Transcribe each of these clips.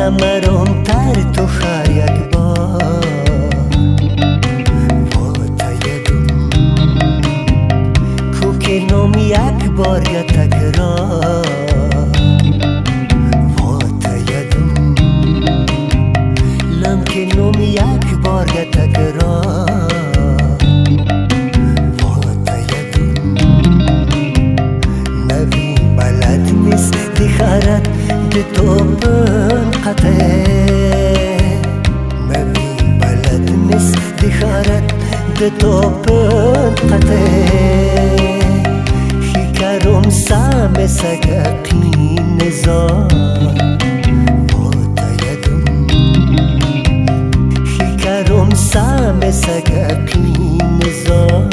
Намаром тар ту хар як бор Вотаядум Кукеном як бор я такрор Вотаядум Ламкеном як бор я такрор Вотаядум Нави балад мис дихарат دتوبن قطع نبي بلد مس دخارت دتوبن قطع خيكارم سام سقاقين نزار وتيدم خيكارم سام سقاقين نزار.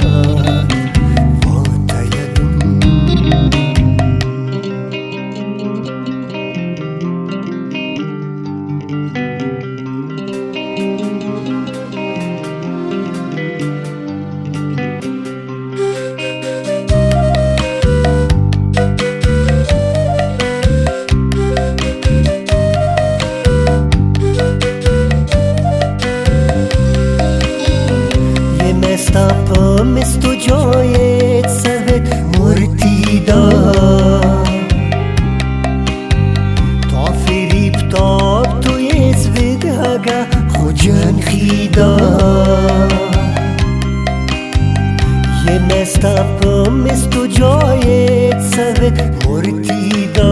Misto joyet savet murtida Ta firib tab tu yezvid haga khujan khida Ye mestap misto joyet savet murtida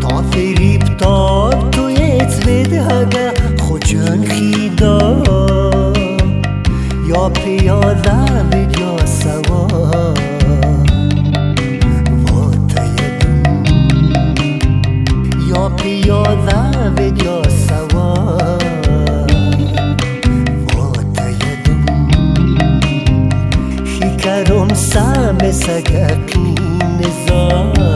Ta firib tab tu yezvid haga khujan khida یا پیاده یا سوار واتیدم یا پیاده یا سوار واتیدم خیکرم سام سگقین زار.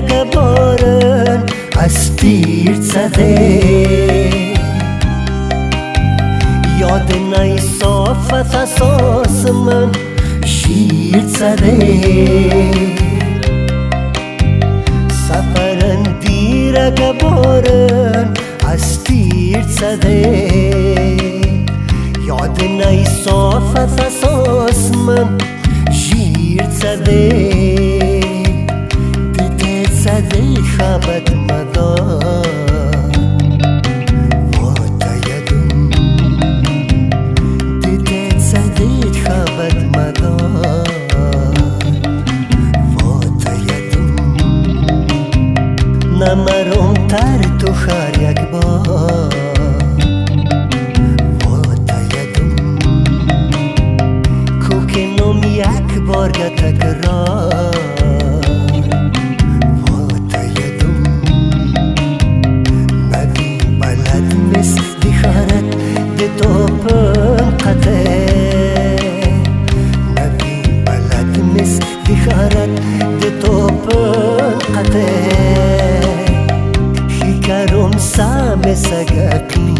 Geboren از تیر زده یاد نیصافت اساس من شیر زده سفرن دیر گبارن از تیر زده یاد نیصافت اساس من شیر زده خبت مدار واتیدم دیدت زدید خبت مدار واتیدم نمرم تر تو خر یک بار واتیدم کوکنم یک بار تکرار دتوبن قطع نبي بلد مس دخارت دتوبن قطع خيكارم سام سقاقين.